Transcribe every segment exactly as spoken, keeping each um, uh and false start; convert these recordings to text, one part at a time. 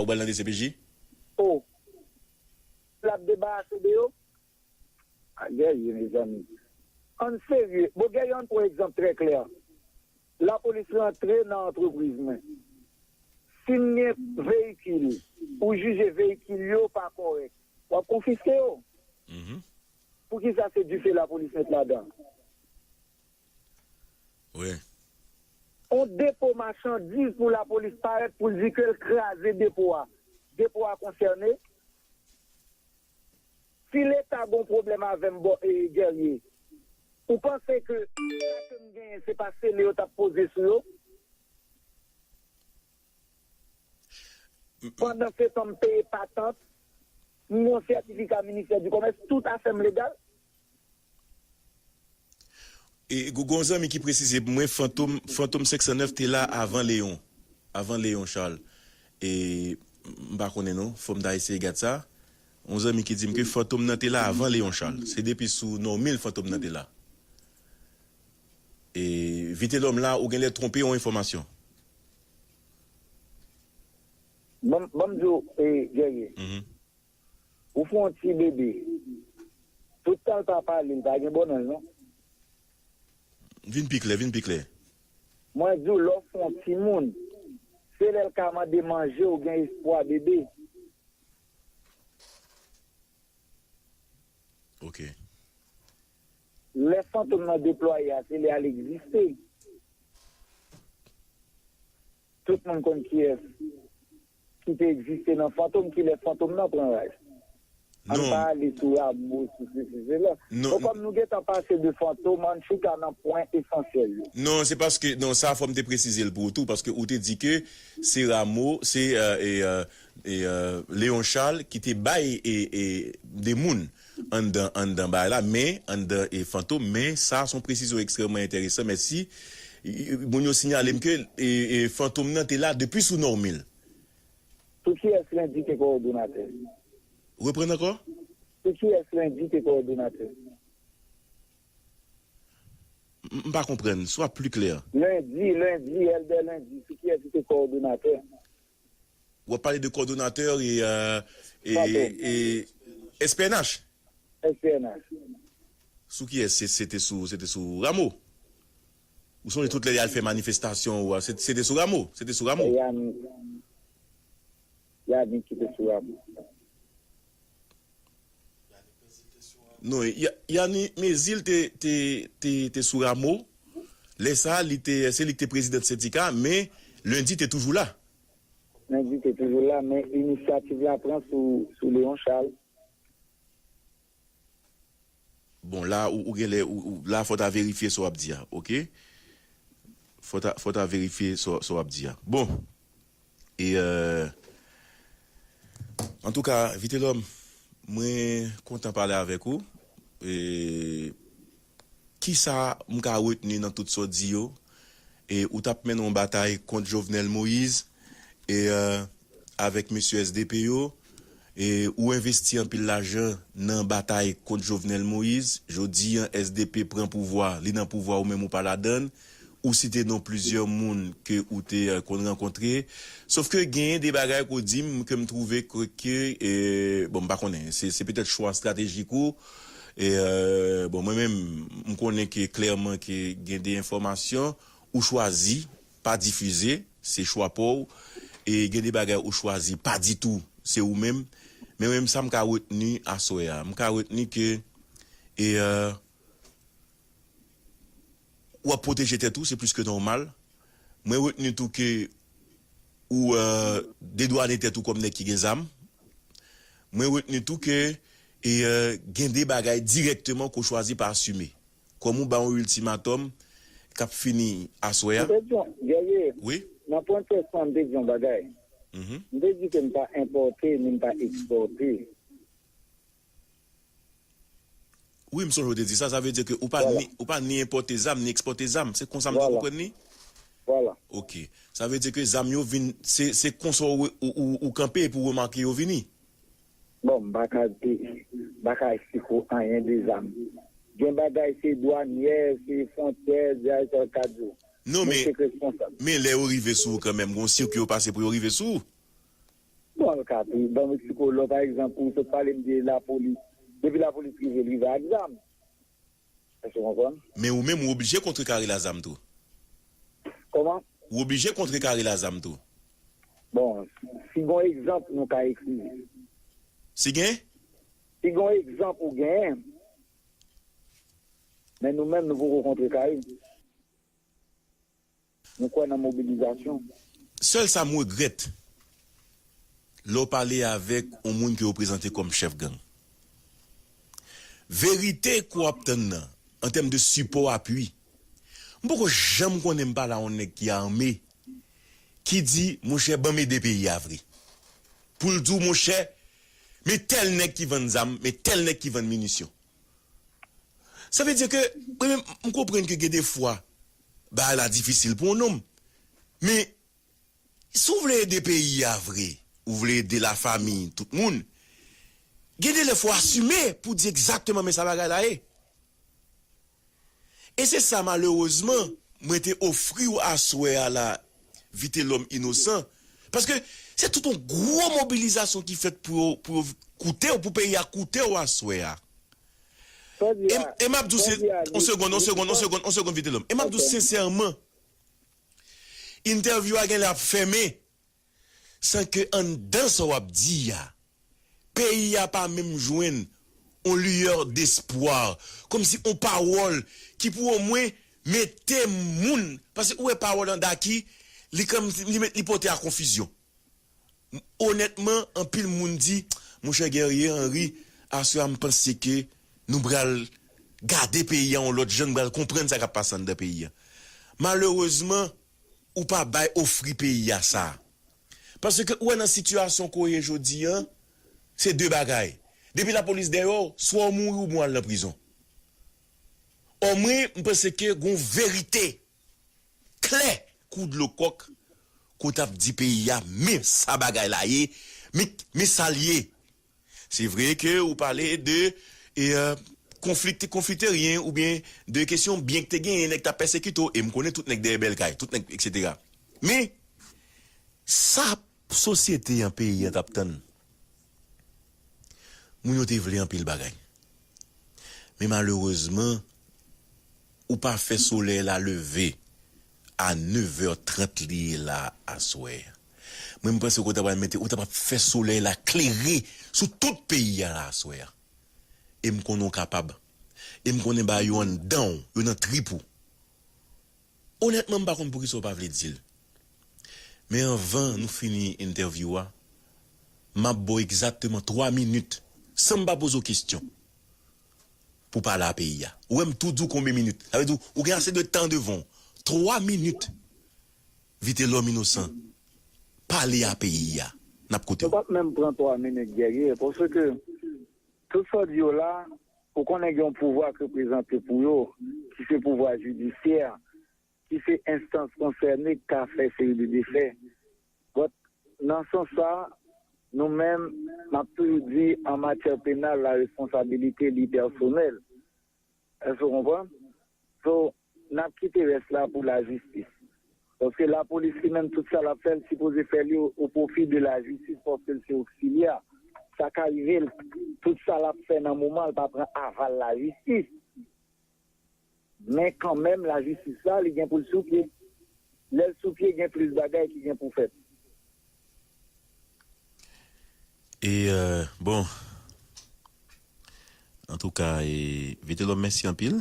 Ou pral nan D C P J? O. L ap debarase de yo? A, Guerrier, mezanmi. Ann serye. Bon, Guerrier, ann pran egzanp trè klè. Lapolis rantre nan antrepriz mwen. Si m gen veyikil, ou jije veyikil yo pa kòrèk, w ap konfiske yo. Mhm. Poukisa se dife lapolis met ladan? Wi. On depo machandiz pou lapolis parèt pou l di ke l kraze depo a. Depo a konsène. Si Leta gon pwoblèm avè m, bò, e, Guerrier, ou panse ke sa ke m genyen, se pa sele yo t ap poze sou yo? Pandansetan, m peye patant, m gon sètifika ministè di kòmès, tout afè m legal. E, gon zanmi ki presize pou mwen, Fantom, Fantom senk san nèf te la avan Leon. Avan Leon Charles. E, m pa konnen non, fò m ta eseye gad sa. Yon zanmi ki di m ke Fantom nan te la avan Leon Charles. Se depi sou Normil Fantom nan te la. E, Vitelòm la, ou genlè twonpe yon enfòmasyon. Ban m, ban m di w, e, Guerrier. Mhm. Ou fè yon ti bebe. Tout tan l pa pale, l pa gen bon nanj, non. Vin pi klè, vin pi klè. Mwen di w, lè w fè yon timoun, se lè l ka mande manje, ou gen espwa bebe. Ok. Lè Fantom nan deplwaye a, se lè a l egziste. Tout moun konn kiyès ki te egziste nan Fantom, kilè Fantom nan pran raj. Ann pa ale sou Rameau, sou sesi, sela. Bon, kòm nou gentan pase de Fantom, ann chita nan pwen esansyèl yo. Non, se paske, non, sa fò m te presize l pou ou tou, paske ou te di ke se Rameau, se, e, e, e, e, e, Léon Charles ki te bay, e, e, de moun anndan, anndan bagay la, men, anndan, e, Fantom, men sa se yon presizyon ekstrèmman enteresan, mèsi. Moun yo sinyale m ke, e, e, Fantom nan te la depi sou Normil. Sou kiyès Lendi te kowòdonatè? Reprann ankò? Sou kiyès Lendi te kowòdonatè? M, m pa konprann. Swa pli klè. Lendi, Lendi, Elbè Lendi, sou kiyès li te kowòdonatè? W ap pale de kowòdonatè e, e, e, e S P N H? S P N H. Sou kiyès? Se, se te sou, se te sou Rameau? Ou sonje tout lè y al fè manifestasyon ou a, se, se te sou Rameau? Se te sou Rameau? Yannick. Yannick ki te sou Rameau. Non, Ya-, Yannick Mézil te, te, te, te sou Rameau. Lè sa, li te, se li ki te prezidan sendika, men Lendi te toujou la. Lendi te toujou la, men inisyativ la pran sou, sou Léon Charles. Bon, la, ou, ou genlè, ou, ou, la, fò ta verifye sa w ap di a, ok? Fò ta, fò ta verifye sa, sa w ap di a. Bon, e, euh, antouka, Vitelòm, mwen kontan pale avèk ou. E, kisa m ka retni nan tout sa w di yo? E, ou t ap mennen yon batay kont Jovenel Moïse, e, euh, avèk mesye S D P yo, e, ou envesti anpil lajan nan batay kont Jovenel Moïse. Jodi a, S D P pran pouvwa, li nan pouvwa, ou menm ou pa ladann. Ou site non plizyè moun ke ou te, euh, konn rankontre. Sòf ke genyen de bagay ke w di m ke m twouve ke, ke, e, bon, m pa konnen, se, se petèt chwa estratejik ou, e, euh, bon, mwen menm, m konnen ke klèman ke gen de enfòmasyon ou chwazi pa difize, se chwa pa w, e gen de bagay ou chwazi pa ditou, se ou menm. Men mwen menm, sa m ka retni aswè a, m ka retni ke, e, euh, w ap pwoteje tèt ou, se plis ke nòmal. Mwen retni tou ke ou, euh, dedwane tèt ou kòm nèg ki gen zam. Mwen retni tou ke, e, euh, gen de bagay dirèkteman ke w chwazi pa asime. Kòm ou ba yon iltimatòm k ap fini aswè a. M te di yon, Guerrier, wi, nan pwen pwès lan, m te di yon bagay. Mhm. M te di ke m pa enpòte, ni m pa ekspòte. Wi, m sonje w te di sa, sa vle di ke ou pa ni, ou pa ni enpòte zam, ni ekspòte zam. Se konsa m dwe konprann li? Vwala. Ok. Sa vle di ke zam yo vin, se, se konsa ou, ou, ou, ou kanpe epi w remake yo vini? Bon, m pa ka di, m pa ka eksplike w anyen de zam. Gen bagay se dwanyè, se fwontyè, se sa yo ka di w. Non, men, men se k responsab. Men lè yo rive sou ou kanmenm, gon sirkwi yo pase pou yo rive sou ou. Nan ka tou, ban m eksplike w, lè, pa egzanp, ou sot pale m de lapolis. Depi lapolis rive, l rive ak zam. Èske w konprann? Men ou menm, ou oblije kontrekare l a zam tou. Kòman? Ou oblije kontrekare l a zam tou. Bon, si gon egzanp, nou ka eksplize. Si gen? Si gon egzanp ou genyen, men nou menm, nou poko kontrekare. Nou kwè nan mobilizasyon. Sèl sa m regrèt, lè w pale avèk yon moun ke yo prezante kòm chèf gang. Verite ke w ap tann nan, an tèm de sipò, apui, m poko janm konnen m pale a yon nèg ki ame, ki di, monchè, ban m ede peyi a vre. Pou l di w, monchè, men tèl nèg ki vann zam, men tèl nèg ki vann minisyon. Sa vle di ke, mwen menm, m konprann ke gen de fwa, bagay la difisil pou yon nonm. Men, si w vle ede peyi a vre, ou vle ede lafanmi, tout moun, gen de lè fò w asime pou di egzakteman men sa bagay la ye. E se sa, malerezman, mwen te ofri w aswè a la, Vitelòm Inosan. Paske se tout yon gwo mobilizasyon ki fèt pou yo, pou yo koute w, pou peyi a koute w aswè a. E, e m ap di w se, on segonn, on segonn, on segonn, on segonn, Vitelòm. E m ap di w sensèman, entèvyou a genlè ap fèmen san ke anndan sa w ap di a, peyi a pa menm jwenn on liyè despwa, kòmsi on pawòl ki pou omwen mete moun, paske ou wè pawòl an daki, li kòm li, li pote a konfizyon. Onètman, anpil moun di, monchè Guerrier Henry, aswè a m panse ke nou pral gade peyi a yon lòt jan, nou pral konprann sa k ap pase anndan peyi a. Malerezman, ou pa bay ofri peyi a sa. Paske ou wè nan sitiyasyon ke w ye jodi a, se de bagay. Depi lapolis dèyè w, swa w mouri oubyen w al nan prizon. Omwen, m panse ke gon verite klè kou dlo kòk, kote ap di peyi a, men sa bagay la ye, men, men sa l ye. Se vre ke ou pale de, e, euh, konflikte, konflikteryen oubyen de kesyon byen ki te genyen, nèg t ap pèsekite w, e m konnen tout nèg dèyè bèl kay, tout nèg, etsetera. Men, sa sosyete an, peyi an t ap tann, moun yo te vle anpil bagay. Men malerezman, ou pa fè solèy la leve a nevè trant li ye la aswè a. Mwen, m panse ke w ta pral mete, ou ta pral fè solèy la klere sou tout peyi a la aswè a. E m konnen w kapab. E m konnen bagay yo anndan w, yo nan trip ou. Onètman, m pa konn poukisa w pa vle di l. Men anvan nou fini entèvyou a, m ap ba w egzakteman twa minit, san m pa poze w kesyon, pou w pale a peyi a. Ou wè m tou di w konbyen minit. Sa vle di w, ou gen ase de tan devan w. Twa minit. Vitelòm Inosan, pale a peyi a. N ap koute w. Nou p ap menm pran twa minit, Guerrier, paske tout sa w di yo la, ou konnen gen yon pouvwa k reprezante pou yo, ki se pouvwa jidisyè, ki se enstans konsène k ka fè seri de defè. But, nan sans sa, nou menm, m ap toujou di, an matyè penal, la responsabilité li pèsonèl. Èske w konprann? So, n ap kite rès la pou lajistis. Paske lapolis li menm, tout sa l ap fè, l sipoze fè li o, o pwofi de lajistis, paske l se oksilyè. Sa ka rive l, tout sa l ap fè nan moman, l pa pran aval lajistis. Men kanmenm, lajistis la, li gen pou l sou pye. Lè l sou pye, gen plis bagay ki gen pou fèt. E, euh, bon, antouka, e, Vitelòm, mèsi anpil.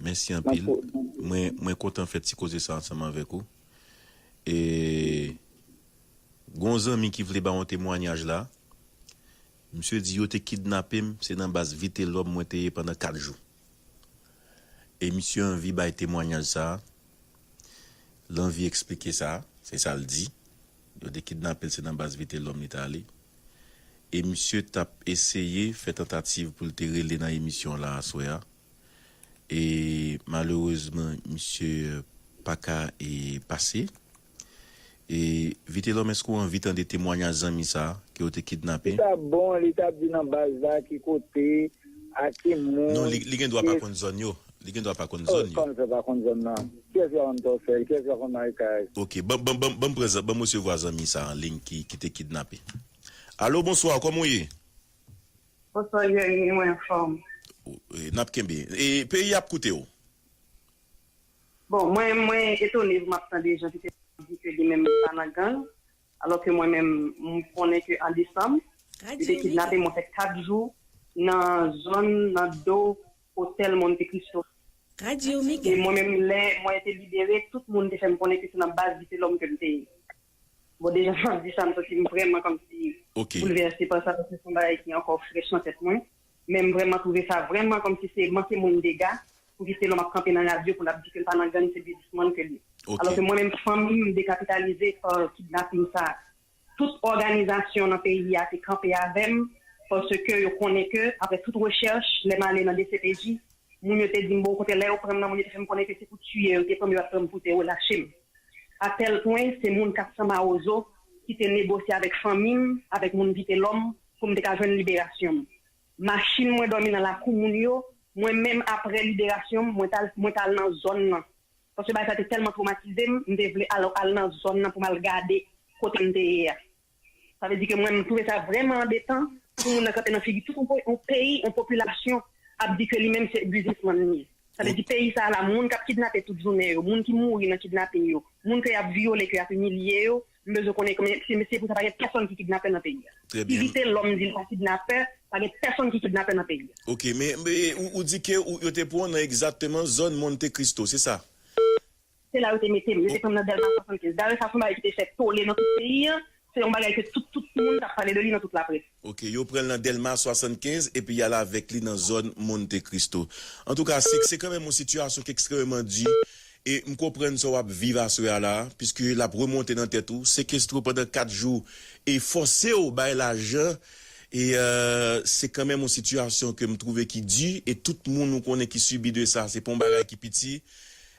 Mèsi anpil. Mwen, mwen kontan fè ti koze sa ansanm avèk ou. E, gon zanmi ki vle ba yon temwanyaj la. Misye di yo te kidnape m, se nan baz Vitelòm mwen te ye pandan kat jou. E misye anvi bay temwanyaj sa a. L anvi eksplike sa, se sa l di. Yo te kidnape l, se nan baz Vitelòm li t ale. E misye t ap eseye fè tantativ pou l te rele nan emisyon la aswè a. E malerezman, misye pa ka, e, pase. E Vitelòm, èske w anvi tande temwanyaj zanmi sa a ke yo te kidnape? Li t ap bon, li t ap di nan baz la, ki kote, a ki moun. Non, li, li gen dwa pa konn zòn yo. Li gen dwa pa konn zòn yo. Kòm sa pa konn zòn nan? Kiyès ki pa konn Tòsèl? Kiyès ki pa konn Marikay? Ok, ban, ban, ban, ban m pran zan-, ban m resevwa zanmi sa an liy ki, ki te kidnape. Alo, bonswa, kòman w ye? Bonswa Jerry, mwen anfòm. N ap kenbe. E peyi a ap koute w. Bon, mwen, mwen etone pou m ap tande jan ki te di ke li menm li pa nan gang, alò ke mwen menm, m konnen ke an desanm, li te kidnape mwen fè kat jou nan zòn, nan do otèl Monte Cristo. Radyo Mega. E mwen menm, lè mwen te libere, tout moun te fè m konnen ke se nan baz Vitelòm ke m te ye. Bon, deja, jan m di sa, m santi m vrèman kòmsi boulvèse pa sa, paske se yon bagay ki ankò frèch nan tèt mwen. Men m vrèman twouve sa vrèman kòmsi se manke moun dega pou Vitelòm ap kanpe nan radyo pou l ap di ke l pa nan gang, se biznismann ke l ye. Alò ke mwen menm, fanmi m dekapitalize pa kidnaping sa. Tout òganizasyon nan peyi a te kanpe avè m, paske yo konnen ke, apre tout rechèch, lè m ale nan D C P J, moun yo te di m, bon, okontrè, lè yo pran m nan, moun yo te fè m konnen ke se pou tiye yo te pran m, yo pa t pran m pou tè, yo lache m. Atèl pwen, se moun kat san Mawozo ki te negosye avèk fanmi m, avèk moun Vitelòm, pou m te ka jwenn liberasyon m. Machin mwen dòmi nan lakou moun yo, mwen menm apre liberasyon m, mwen t al, mwen t al nan zòn nan. Paske bagay sa te tèlman twomatize m, m te vle al, al nan zòn nan pou m al gade kote m te ye a. Sa vle di ke mwen, m twouve sa vrèman anbetan pou moun nan kanpe nan figi tout yon, yon peyi, yon popilasyon ap di ke li menm se biznismann li ye. Sa vle di peyi sa a la, moun k ap kidnape tout jounen yo, moun ki mouri nan kidnaping yo, moun ke y ap vyole, ke y ap imilye yo, m bezwen konnen konbyen, si, si pou sa pa gen pèsonn ki kidnapè nan peyi a. Si Vitelòm di l pa kidnapè, pa gen pèsonn ki kidnapè nan peyi a. Ok, men, men ou, ou di ke ou, yo te pran w nan egzakteman zòn Monte Cristo, se sa? Se la yo te mete m, yo te pran m nan Dèlma swasannkenz. Dayè sa se yon bagay ki te fè tole nan tout peyi a, se yon bagay ke tout, tout moun t ap pale de li nan tout laprès. Ok, yo pran l nan Dèlma swasannkenz epi y al avèk li nan zòn Monte Cristo. Antouka, se, se kanmenm yon sitiyasyon ki ekstrèmeman di e m konprann sa w ap viv aswè a la, piske l ap remonte nan tèt ou, sekestre w pandan kat jou e fòse w bay lajan, e se kanmenm yon sitiyasyon ke m twouve ki di, e tout moun ou konnen ki sibi de sa, se pa yon bagay ki piti.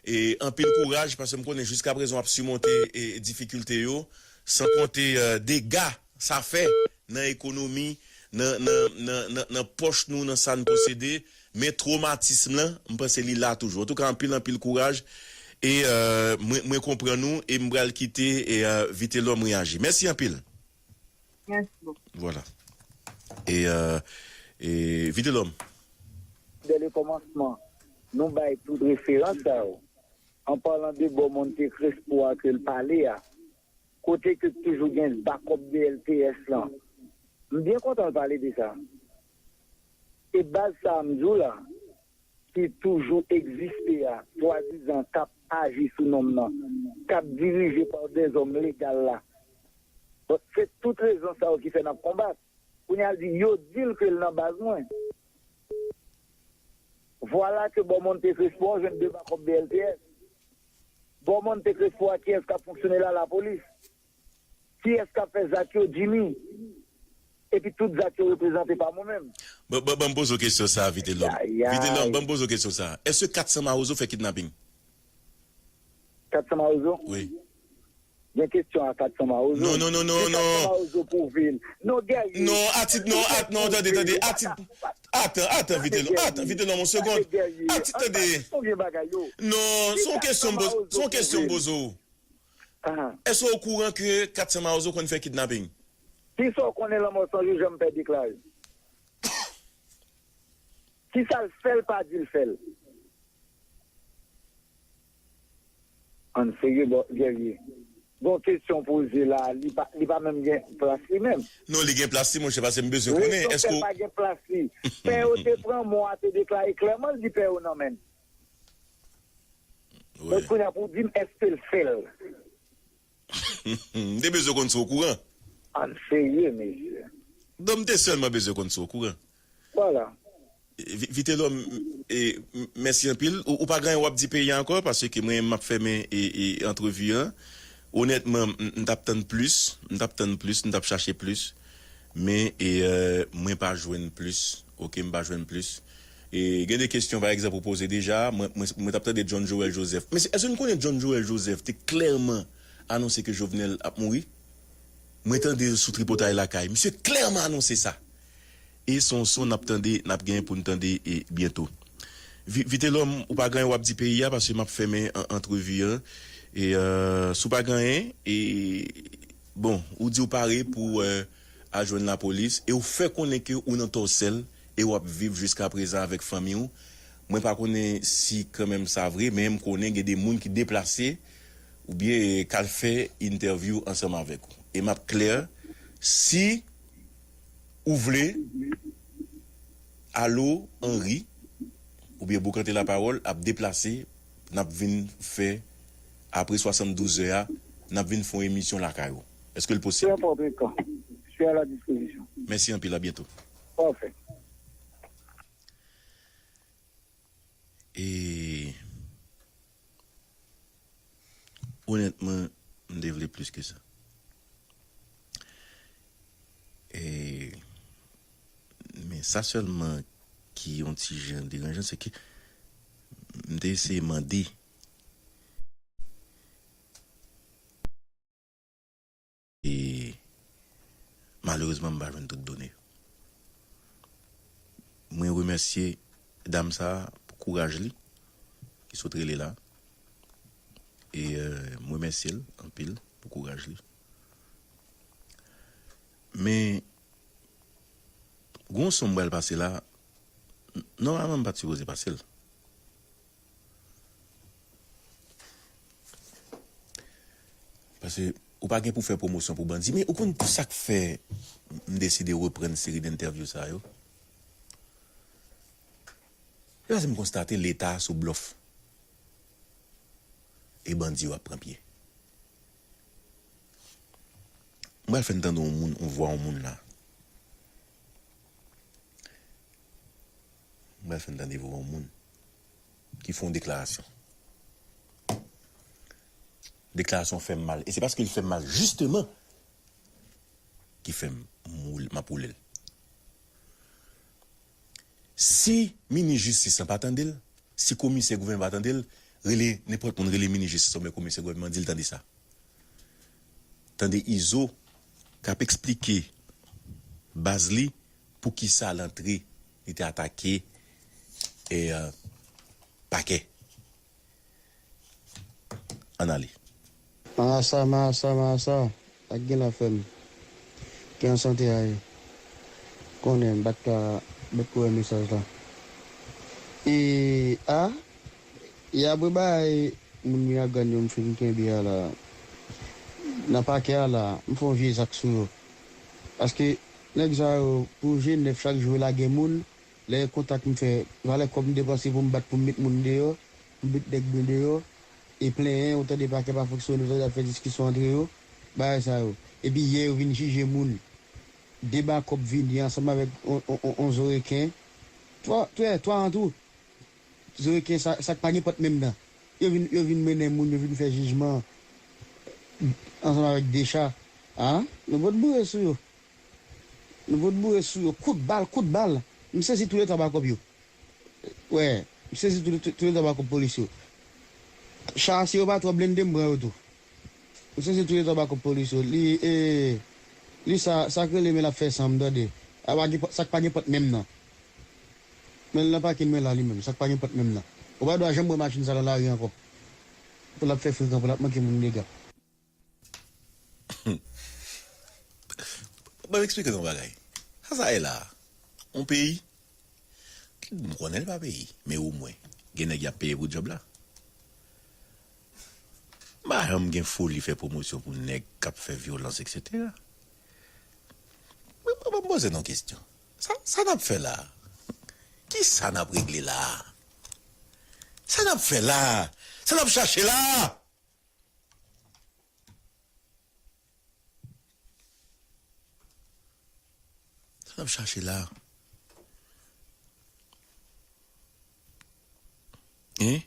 E anpil kouraj, paske m konnen jiskaprezan w ap simonte e difikilte yo, san konte dega sa fè nan ekonomi, nan, nan, nan, nan, nan pòch nou, nan sa n posede, men twomatism lan, m panse li la toujou. Antouka, anpil, anpil kouraj, e mwen, mwen konprann ou, e m pral kite e Vitelòm reyaji. Mèsi anpil. Mèsi bokou. Vwala. E, e Vitelòm. Dè le kòmansman, nou bay tout referans sa yo. An palan de bò Monte Crespo a ke l pale a, kote ke t toujou gen bakòp de L T S lan. M byen kontan l pale de sa. E baz sa a m di w la, ki toujou egziste a, swadizan k ap aji sou non m nan, k ap dirije pa dèzòm legal la. Donk, se tout rezon sa yo ki fè n ap konbat. Kounye a l di, yo di l ke l nan baz mwen. Vwala ke bò Monte Crespo a w jwenn de bakòp B L T S. Bò Monte Crespo a kiyès k ap fonksyone la? Lapolis. Kiyès k ap fè zak yo? Jimmy. Epi tout zak yo reprezante pa mwen menm. Ban, ban, ban m poze w kesyon sa a, Vitelòm. Vitelòm, ban m poze w kesyon sa a. Èske kat san Mawozo fè kidnaping? Kat san Mawozo? Wi. Gen kesyon a kat san Mawozo? Non, non, non, non, non. Kat san Mawozo pou vil. Non, Guerrier. Non, atit, non, at, non, tande, tande, atit. Atan, atan, Vitelòm, atan, Vitelòm, yon segonn. Atit, tande. Non, se yon kesyon m poze, se yon kesyon m poze w. Èske w okouran ke kat san Mawozo konn fè kidnaping? Kisa w konnen lanmò san jou janm fè deklare? Kisa l fè l pa di l fè l? Ann serye, bò, Guerrier. Gon kesyon poze la, li pa, li pa menm gen plas li menm. Non, li gen plas li, monchè, paske m bezwen konnen. Èske w pa gen plas li? Pè yo te pran mo a, te deklare klèman, l di pè yo nan men l. Donk, kounye a pou w di m, èske l fè l? M te bezwen konn si w okouran. Ann serye, mesye. Donk, m te sèlman bezwen konn si w okouran. Vwala. Vitelòm, mèsi anpil. Ou pa gen anyen w ap di peyi a ankò, paske mwen, m ap fèmen antrevi an. Onètman, m t ap tann plis, m t ap tann plis, m t ap chache plis. Men, mwen pa jwenn plis. Oke, m pa jwenn plis. E gen de kesyon, pa egzanp, ou poze deja. Mwen, mwen, mwen t ap tande John Joël Joseph. Men èske nou konnen John Joël Joseph te klèman anonse ke Jovenel ap mouri? Mwen tande sou tripotay lakay. Misye klèman anonse sa. E se yon son n ap tande, n ap genyen pou n tande e byento. Vitelòm, ou pa gen anyen w ap di peyi a, paske m ap fèmen antrevi an. E si w pa gen anyen, e bon, ou di w pare pou al jwenn lapolis e w fè konnen ke ou nan Tòsèl e w ap viv jiskaprezan avèk fanmi w. Mwen pa konnen si kanmenm sa vre, men m konnen gen de moun ki deplase oubyen k al fè entèvyou ansanm avèk ou. E m ap klè, si ou vle, Alo Henry oubyen Boukante Lapawòl ap deplase, n ap vin fè, apre swasanndouz zè a, n ap vin fè yon emisyon lakay ou. Èske l posib? Très important. Je suis à la disposition. Mèsi anpil, a byento. Parfait. E onètman, m te vle plis ke sa. E, men sa sèlman ki yon ti jan deranjan, se ke m te eseye mande, e malerezman, m pa jwenn tout done. Mwen remèsye dam sa a pou kouraj li, ki sot rele la. E, euh, m remèsye l anpil pou kouraj li. Men, gon son m pral pase la, n-, nòmalman m pa t sipoze pase l. Paske ou pa gen pou fè pwomosyon pou bandi. Men ou konn sa k fè m deside reprann seri d entèvyou sa yo? Se paske m konstate Leta sou blòf. E bandi yo ap pran pye. M pral fè n tande yon moun, yon vwa yon moun la. M pral fè n tande vwa yon moun ki fè yon deklarasyon. Deklarasyon fè m mal. E se paske l fè m mal, jisteman, ki fè m woul-, m ap woule l. Si minis jistis lan pa tande l, si komisè gouvènman pa tande l, rele nenpòt moun, rele minis jistis oubyen komisè gouvènman, di l tande sa. Tande Izo k ap eksplike baz li poukisa l antre, li te atake, e, pakè. Ann ale. Marasa, Marasa, Marasa, sa k gen la frè m? Ki an sante a ye? Konnen m pa t ka, m pa t ko wè mesaj la. E, a, e apre bagay moun Miragwàn yo m fin kenbe a la, nan pakè a la, m fè yon vye zak sou yo. Paske nèg sa yo, pou je nèf chak jou yo lage moun, lè kontak m fè, valè kòb m depanse pou m bat pou m met moun deyò, m met nèg mwen deyò, e plenyen, ou tande pakè pa fonksyone, ou tande y ap fè diskisyon antre yo, bagay sa yo. Epi yè yo vin jije moun, de bakòp vini ansanm avèk on, on, on, on zoreken, twa, twa, twa an tou. Zoreken sa, sa k pa gen pòt menm nan. Yo vin, yo vin mennen moun, yo vin fè jijman ansanm avèk de cha. A, nou pot boure sou yo. Nou pot boure sou yo. Kout bal, kout bal. M sezi touletwa bakòp yo. Wè, m sezi toule-, tou-, touletwa bakòp polis yo. Cha, si yo pa twò blende, m pran yo tou. M sezi touletwa bakòp polis yo. Li, e, li sa, sa k rele men l ap fè san m tande. A pa gen pòt, sa k pa gen pòt menm nan. Men l nan pakin mwen la li menm, sa k pa gen pòt menm nan. Ou pa dwa janm wè machin sa nan lari ankò. Pou l ap fè frekan, pou l ap manke moun dega. Ban m eksplike nou yon bagay. Sa sa ye la a? Yon peyi? M konnen l pa peyi, men omwen, gen nèg y ap peye pou djòb la. M pa janm gen foli fè pwomosyon pou nèg k ap fè vyolans, etsetera. Mwen, mwen, mwen poze nou kesyon. Sa, sa n ap fè la a? Kisa n ap regle la a? Sa n ap fè la a? Sa n ap chache la a? Sa n ap chache la a? Hein?